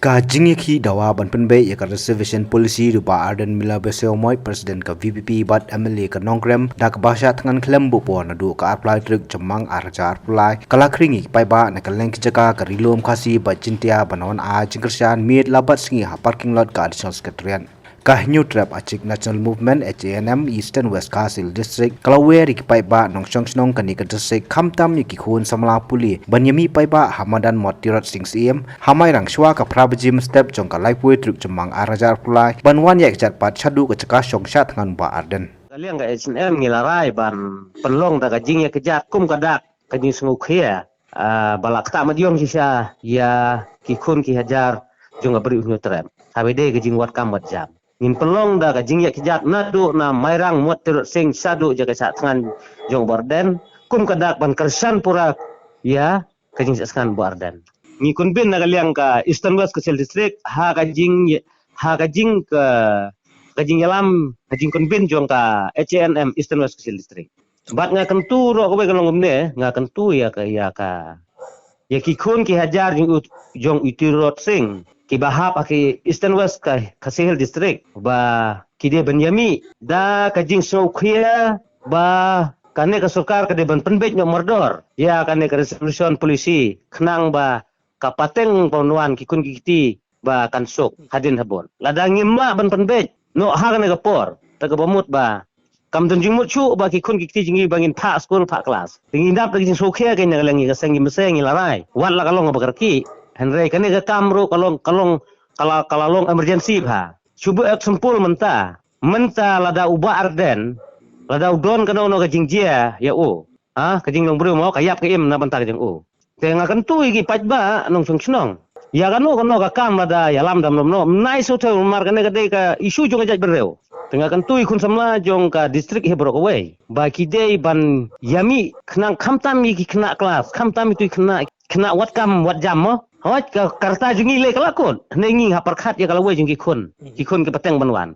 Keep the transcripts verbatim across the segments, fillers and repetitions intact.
Ka jingïakhih dawa ban pynbeit ïa ka reservation policy da u Bah Ardent Miller Basaiawmoit, President ka V P P bad M L A ka Nongkrem, da kaba shah thngan khlem buh por naduh ka arphew lai tarik Jymmang ar hajar arphew lai, ka la khring ïa ki paidbah na kylleng ki jaka ka Ri Lum Khasi bad Jaintia ban wan ai jingkyrshan miet la bad sngi ha parking lot ka Additional Secretariat. Ka Hynñiewtrep Achik National Movement, H A N M, Eastern West Khasi Hills District, ka la wer ïa ki paidbah nongshong shnong kane ka district, khamtam ïa ki khun samla pule ban ïamih paidbah ha madan Mot Tirot Sing Syiem ha Mairang shwa ka phra baje mynstep jong ka laiphew tarik Jymmang ar hajar arphew lai, ban wan ïaid kjat pat shaduh ka jaka shong shah thngan u Bah Ardent. Ka liang ka H A N M ngi la rai ban pynlong da ka jingïakjat kum ka dak ka jingsngewkhia, ah, ba la ktah madiong shisha ïa ki khun ki hajar jong ka Bri u Hynñiewtrep. Haba dei ka jingwad kam wad jam, ngin pynlong da ka jingïakjat naduh na Mairang Mot Tirot Sing shaduh jaka shah thngan jong u Bah Ardent, kum ka dak ban kyrshan pura ïa ka jingshah thngan u Bah Ardent. Ngi convene na ka liang ka Eastern West Khasi Hills District ha ka jing, ha ka jing ka, ka jingïalam, ka jingconvene jong ka H A N M Eastern West Khasi Hills District. Bad nga kyntu ruh kawei ka long kumne, nga kyntu ïa ka, ïa ka, ïa ki khun ki hajar jong u, jong u Tirot Sing kiba hap ha ki Eastern West ka, Khasi Hills District, ba ki dei ban ïamih da ka jingsngewkhia ba kane ka sorkar ka dei ban pynbeit noh mardor ïa kane ka reservation policy, khnang ba ka pateng ban wan ki khun ki kti ba kan suk hadien habud. Lada ngim lah ban pynbeit noh ha kane ka por, te kaba mut ba kam don jingmut shuh ba ki khun ki kti jong ngi ba ngin phah skul phah klas. Te ngi dap da ka jingsngewkhia kein na ka liang ngi ka seng, ngi mase ngi la rai wat la ka long kaba kyrkieh. Hynrei kane ka kam ruh ka long, ka long, ka la, ka la long emergency bha. Shu buh example mynta. Mynta lada u Bah Ardent, lada u don kano kano ka jingjia ïa u, ha, ka jinglong briew mo, ka ïap ka im na bynta ka jong u. Te nga kyntu ïa ki paidbah nongshong shnong, ïa kano kano ka kam lada ïalam da mano mano, ym nai shuh te, namar kane ka dei ka issue jong ka jaitbynriew. Te nga kyntu ïa ki khun samla jong ka district hi baroh kawei ba ki dei ban ïamih khnang khamtam ïa ki khynnah klas, khamtam ïa ki khynnah, khynnah wad kam wad jam mo. Hooid, ka, ka rta jong ngi lei ka la kut, hynrei ngi ha pyrkhat ïa ka lawei jong ki khun, ki khun ki pateng ban wan.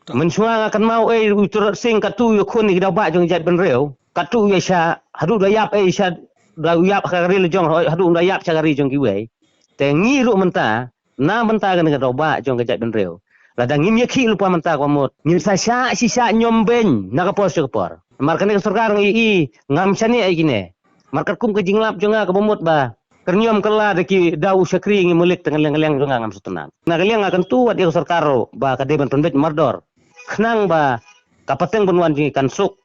Mynshuwa nga kynmaw, eh, u Tirot Sing katto u ïakhun ïa ki daw bah jong ka jaitbynriew, katto u ïashah, haduh da ïap, eh, shah, da u ïap ha ka ri la jong, haduh da ïap sha ka ri jong kiwei. Te ngi ruh mynta, na bynta kane ka daw bah jong ka jaitbynriew, lada ngim ïakhih lypa mynta ka mut, ngin sa shah shisha ñiom beiñ na ka por sha ka por. Namar kane ka sorkar nga ïohi ngam shaniah ïa kine. Namar katkum ka jinglap jong nga kaba mut ba kyrñiom kylla da ki daw u shakri ngi malik, te nga liang, nga liang jong nga ngam sngewtynnat. Na ka liang nga kyntu wat ïa ka sorkar ruh ba ka dei ban pynbeit mardor khnang ba ka pateng ban wan jong ngi kan suk,